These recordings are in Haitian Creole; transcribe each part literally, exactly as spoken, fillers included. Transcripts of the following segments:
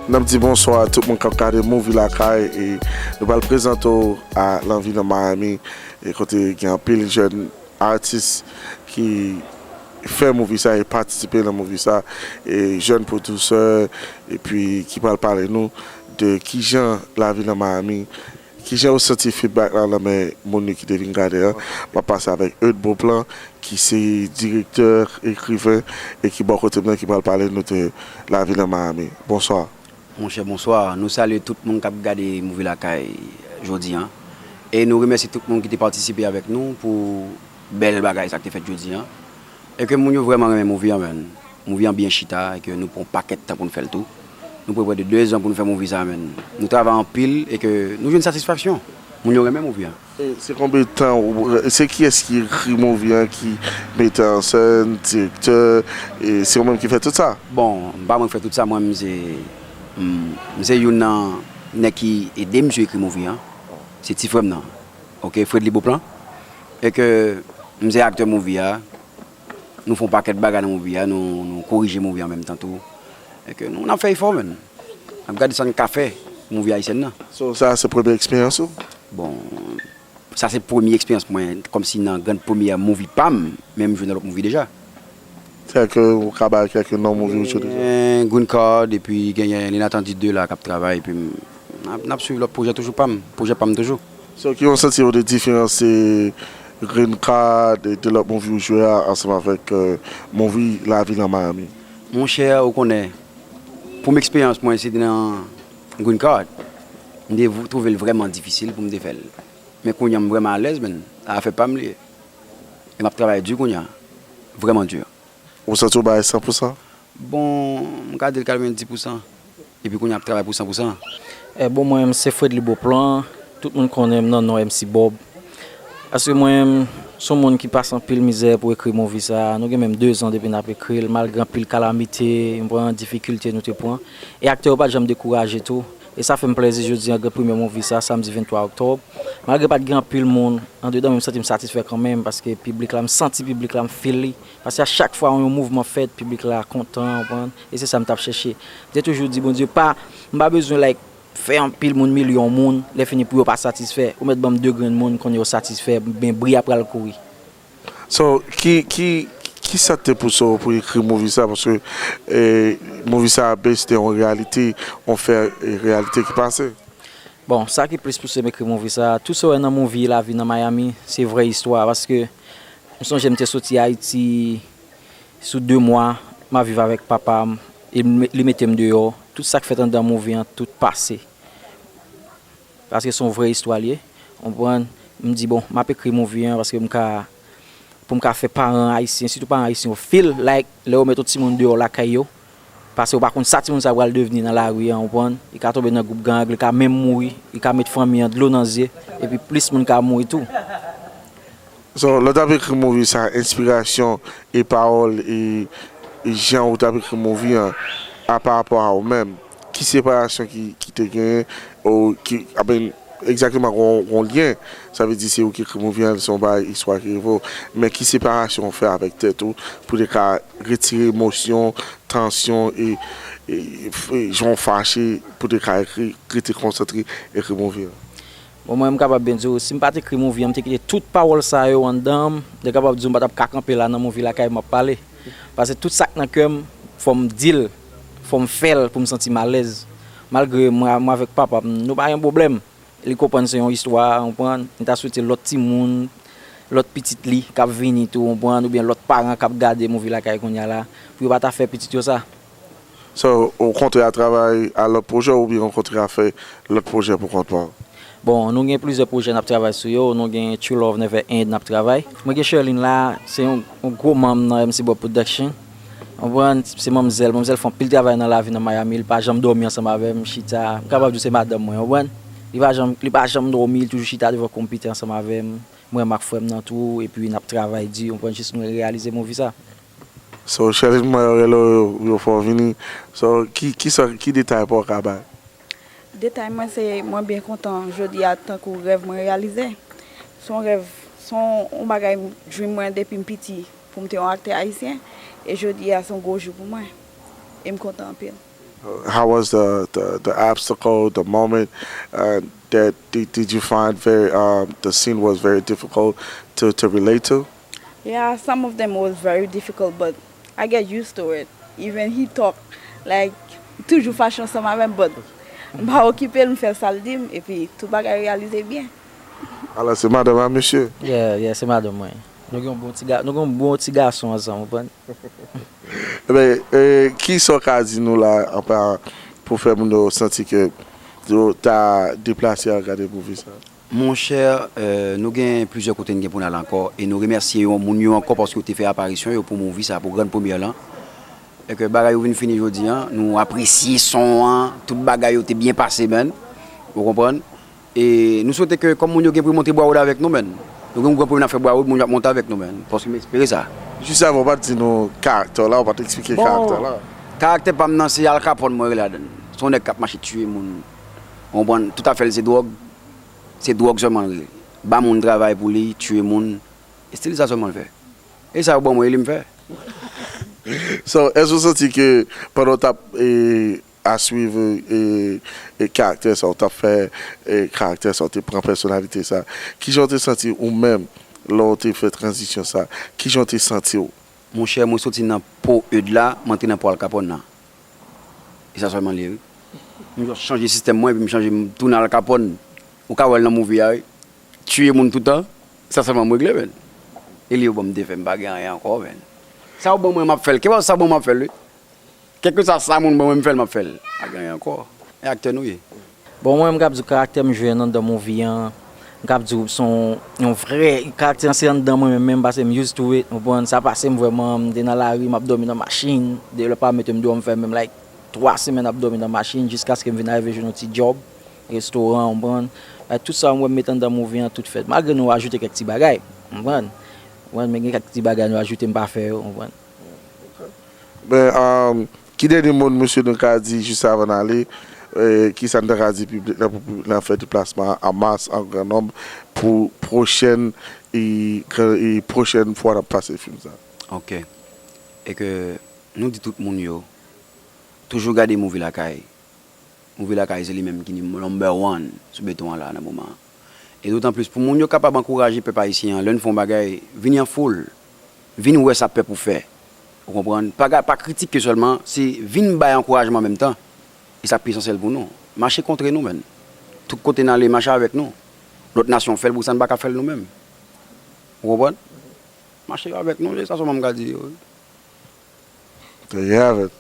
N ap di bonswa a tout moun k ap gade Movie Lakay e nou pral prezante w a Lanvi nan Miami e kote gen anpil jèn atis ki fè movie sa e patisipe nan movie sa e jèn pwodisè epi ki pral pale nou de kijan lavi nan Miami, kijan yo santi feedback la nan men moun yo ki te vin gade an. M ap pase avèk Eudes Beauplan ki se direktè, ekriven e ki bò kote m nan ki pral pale nou de lavi nan Miami. Bonswa. Monchè, bonswa. Nou salye tout moun k ap gade Movie Lakay jodi an. E nou remèsye tout moun ki te patisipe avèk nou pou bèl bagay sa k te fèt jodi an. E ke moun yo vrèman renmen movie an, menn. Movie an byen chita, e ke nou pran yon pakèt tan pou n fè l tou. Nou pran prè de de zan pou n fè movie sa, menn. Nou travay anpil e ke nou jwenn satisfaksyon. Moun yo renmen movie an. E se konbyen tan ou, se kiyès ki ekri movie an, ki metè an sèn, direktè, e se ou menm ki fè tout sa? Bon, m pa mwen ki fè tout sa, mwen menm se, m, m se youn nan nèg ki ede misye ekri movie an. Se ti frè m nan, oke, Fredly Beauplan. E ke m se aktè movie a, nou fè yon pakèt bagay nan movie a, nou, nou korije movie an menm tan tou. E ke nou, n ap fè efò, menn. N ap gade sa n ka fè pou movie ayisyèn nan. So, sa se premye eksperyans ou? Bon, sa se premye eksperyans mwen, kòmsi nan grand première movie pa m, men m jwe nan lòt movie deja. Kèlke, ou ka bay kèlke non movie ou jwe deja? Gen Green Card, epi genyen Inattendu deux la k ap travay, epi m, n ap, n ap swiv lòt pwojè toujou pa m, pwojè pa m toujou. So, ki ou santi yo de diferans, eh, Green Card, de, de lòt movie ou jwe a, ansanm avèk, eh, movie Lavi nan Miami? Monchè, ou konnen, premye eksperyans mwen, se te nan Green Card. M te vou-, twouve l vrèman difisil pou m te fè l. Men kounye a, m vrèman alèz, menn. Afè pa m li ye. E m ap travay di kounye a. Vrèman di. Ou santi w bay san pou san? Bon, m ka di l katrevenndis pou san. Epi kounye a ap travay pou san pou san. E bon, mwen, m se Fredly Beauplan. Tout moun konnen m nan non M C Bob. Paske mwen, m se yon moun ki pase anpil mizè pou ekri movie sa. Nou gen menm de zan depi n ap ekri l, malgre anpil kalamite, m pran difikilte nou te pran. E aktè yo pa t janm dekouraje tou. E sa fè m plèzi jodi an, gran premye movie sa, samdi venntwa oktòb. Malgre pa t gen anpil moun andedan, men m santi m satisfè kanmenm, paske piblik la, m santi piblik la, m feel li. Paske a chak fwa yon mouvman fèt, piblik la kontan, w konprann? E se sa m t ap chèche. M te toujou di Bondye, pa, m pa bezwen, like, fè anpil moun, milyon moun, lè fini pou yo pa satisfè. Ou mèt ban m de grenn moun, kounye a yo satisfè, ben bri a pral kouri. So, ki, ki, ki sa k te pouse w pou ekri movie sa? Paske, eh, movie sa a base de yon reyalite, yon fè, eh, reyalite ki pase. Bon, sa ki plis pouse m ekri movie sa, tout sa w wè nan movie Lavi nan Miami, se vrè istwa, paske m sonje m te soti Ayiti sou de mwa, m ap viv avèk papa m, e m, li mete m deyò. Tout sa k fèt anndan movie an, tout pase. Paske se yon vrè istwa l ye. Ou konprann? M di, bon, m ap ekri movie an paske m ka, pou m ka fè paran ayisyen, sitou paran ayisyen yo, feel like lè yo met yon timoun deyò lakay yo, paske yo pa konn sa timoun sa pral devni nan lari an, ou konprann? Li ka tonbe nan gwoup gang, li ka menm mouri, li ka met fanmi an dlo nan zye, epi plis moun ka mouri tou. So, lè w t ap ekri movie sa, enspirasyon e pawòl e, e jan ou t ap ekri movie an, a pa rapò a ou menm, ki separasyon ki, ki te genyen, ou ki, I mean, egzakteman, gon, gon lyen, sa vle di se ou ki ekri movie an, se yon bagay, istwa ki rive w, men ki separasyon ou fè avèk tèt ou pou te ka retire emosyon, tansyon e, e, e jan w fache pou te ka ekri, rete konsantre, ekri movie an? Bon, mwen, m kapab byen di w, si m pa t ekri movie an, m te kite tout pawòl sa yo anndan m, m te kapab di w m pa t ap ka kanpe la nan movie Lakay m ap pale. Paske tout sa k nan kè m, fò m di l, fò m fè l pou m santi m alèz. Malgre mwen, mwen avèk papa m, nou pa gen pwoblèm. Li konprann se yon istwa, ou konprann? M ta swete lòt timoun, lòt pitit li k ap vini tou, ou konprann? Oubyen lòt paran k ap gade movie Lakay kounye a la, pou yo pa ta fè pitit yo sa. So, ou kontre a travay a lòt pwojè oubyen ou kontre a fè lòt pwojè pou kont pa w? Bon, nou gen plizyè pwojè n ap travay sou yo. Nou gen True Love Never End n ap travay. Mwen gen Sherline la, se yon, yon gwo manm nan M C Bob Production. Ou konprann? Se manmzèl. Manmzèl fè anpil travay nan Lavi nan Miami. Li pa janm dòmi ansanm avè m, chita. M kapab di w se madanm mwen, ou konprann? Li pa janm, li pa janm dòmi, li toujou chita devan konpitè ansanm avè m. Mwen, m ak frè m nan tou, epi n ap travay di, ou konprann, jis nou reyalize movie sa. So, Sherline, mwen rele w, yo fè w vini. So, ki, ki sa, ki detay pa w ka bay? Detay mwen se, mwen byen kontan jodi a tankou rèv mwen reyalize. Se yon rèv, se yon, yon bagay dream mwen depi m piti pou m te yon aktè ayisyen. E jodi a se yon gwo jou pou mwen. E m kontan anpil. How was the, the, the obstacle, the moment uh, that did, did you find very, um, the scene was very difficult to, to relate to? Yeah, some of them was very difficult, but I get used to it. Even he talk, like, toujou fache ansanm avè m, but m pa okipe l, m fè sa l di m, epi tout bagay reyalize byen. Alò, se madanm a mesye? Yeah, yeah, se madanm mwen. Nou gen yon bon ti ga, nou gen yon bon ti gason ansanm, ou konprann? Ebyen, e, ki sa w ka di nou la anpa pou fè moun yo santi ke yo ta deplase al gade movie sa? Monchè, euh, nou gen plizyè kote n gen pou n al ankò e nou remèsye yo, moun yo ankò paske yo te fè aparisyon yo pou movie sa, pou grann premyè lan. E ke bagay yo vin fini jodi an, nou apresye son an, tout bagay yo te byen pase, man. Ou konprann? E nou swete ke kòm moun yo gen pou yo monte Broward avèk nou, man. Nou gen yon gran premye n ap fè Broward, moun yo ap monte avèk nou, man. Paske m espere sa. Jis avan, w pa t di nou karaktè w la, w pa t eksplike karaktè w la. Karaktè pa m nan se Al Capone mwen rele ladan l. Se yon nèg k ap mache tiye moun. Ou konprann? Tout afè l se dwòg. Se dwòg sèlman l rele. Ba moun travay pou li, tiye moun. E still sa sèlman l fè. E sa yo ban mwen, e li m fè. So, èske w santi ke pandan w t ap e, a swiv e, e, karaktè sa, w t ap fè e, karaktè sa, w te pran pèsonalite sa, kijan w te santi ou menm lè w te fè tranzisyon sa? Kijan w te santi w? Monchè, mwen soti nan po Eud la, m antre nan po Al Capone nan. E sa sèlman l ye, wi. M just chanje sistèm mwen, epi m chanje, m tounen Al Capone. Ou ka wè l nan movie a, wi. Tiye moun toutan, sa sèlman m regle, man. E li yo ban m defè, m pa gen anyen ankò, man. Sa yo ban mwen, m ap fè l. Kèlkeswa sa yo ban mwen, m ap fè l, wi. Kèlkeswa sa moun ban mwen, m fè l, m ap fè l. Pa gen anyen ankò. E aktè nou ye. Bon, mwen menm, m kab di karaktè m jwe anndan movie an, m kab di w se yon, yon vrè karaktè an, se anndan mwen menm, menm, paske m used to it, ou konprann? Sa pase m vrèman, m te nan lari, m ap dòmi nan machin, de lè pa mete m deyò, m fè menm like twa semèn ap dòmi nan machin, jiskaske m vin arive jwenn yon ti djòb, restoran, ou konprann? Like, tout sa w wè m mete anndan movie an, tout fèt. Malgre nou ajoute kèk ti bagay, ou konprann? Ou konprann, men gen kèk ti bagay nou ajoute, m pa fè yo, ou konprann? Men, um, ki dènye mo mesye nou ka di jis avan n ale? E, kisa n ta ka di piblik la pou piblik la fè deplasman an mas, an gran nonb, pou pwochèn, e, gran- e, pwochèn fwa n ap pase fim sa? Ok. E ke nou di tout moun yo, toujou gade movie Lakay. Movie Lakay se li menm ki number one sou beton an la nan moman an. E dotan plis pou moun yo kapab ankouraje pèp ayisyen an, lè n fè yon bagay, vini an foul, vin wè sa pèp ou fè. Ou konprann? Pa, ga- pa kritike sèlman, se vin bay ankourajman an menm tan. E sa k pi esansyèl pou nou. Mache kontre nou, man. Tout kote n ale, mache avèk nou. Lòt nasyon fè l, poukisa n pa ka fè l nou menm? Ou konprann? Mache avèk nou, se sa sèlman m ka di yo. Trè byen, avèk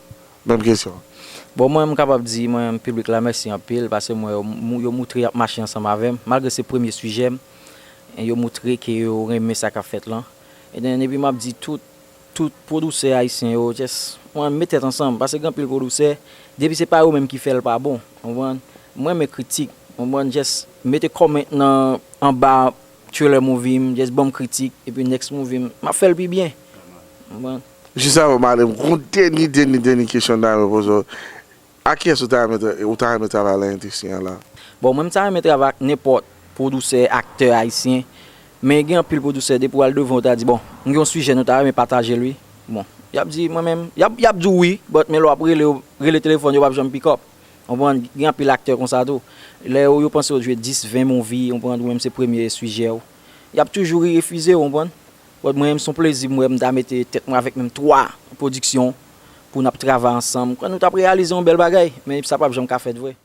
menm kesyon. Bon, mwen, m kapab di, mwen, piblik la, mèsi anpil, paske m wè yo, mou- yo moutre y ap mache ansanm avè m, malgre se premye sijè m, e yo moutre ke yo renmen sa k ap fèt lan. E then, epi m ap di tout, tout pwodiktè ayisyen yo, just, mwen, met tèt ansanm, paske gen anpil pwodiktè, depi se pa yo menm ki fè l pa bon, ou konprann? Mwen, renmen kritik, ou konprann? Just, mete comment nan, anba trailer movie m, just ban m kritik, epi next movie m, m ap fè l pi byen. Ou konprann? Jis avan m ale, m gon dènye, dènye, dènye kesyon m ta renmen poze w. A kiyès ou ta renmen tra- ou ta renmen travay nan endistri an la? Bon, mwen, m ta renmen travay ak nenpòt pwodiktè, aktè ayisyen. Men gen anpil pwodiktè, depi w al devan, yo ta di, bon, m gen yon sijè nou ta renmen pataje l, wi. Bon, y ap di, mwen menm, y ap, y ap di w wi, but men lè w ap rele, rele telefòn, yo p ap janm pick up. Ou konprann? Gen anpil aktè konsa tou. Lè yo, yo panse yo jwe dis, ven movie, ou konprann, ou menm se premye sijè w, y ap toujou refize w, ou konprann? But mwen menm, se yon plezi m wè m ta mete tèt mwen avèk menm twa pwodiksyon pou n ap travay ansanm. Kwè nou t ap reyalize yon bèl bagay, men sa p ap janm ka fèt vre.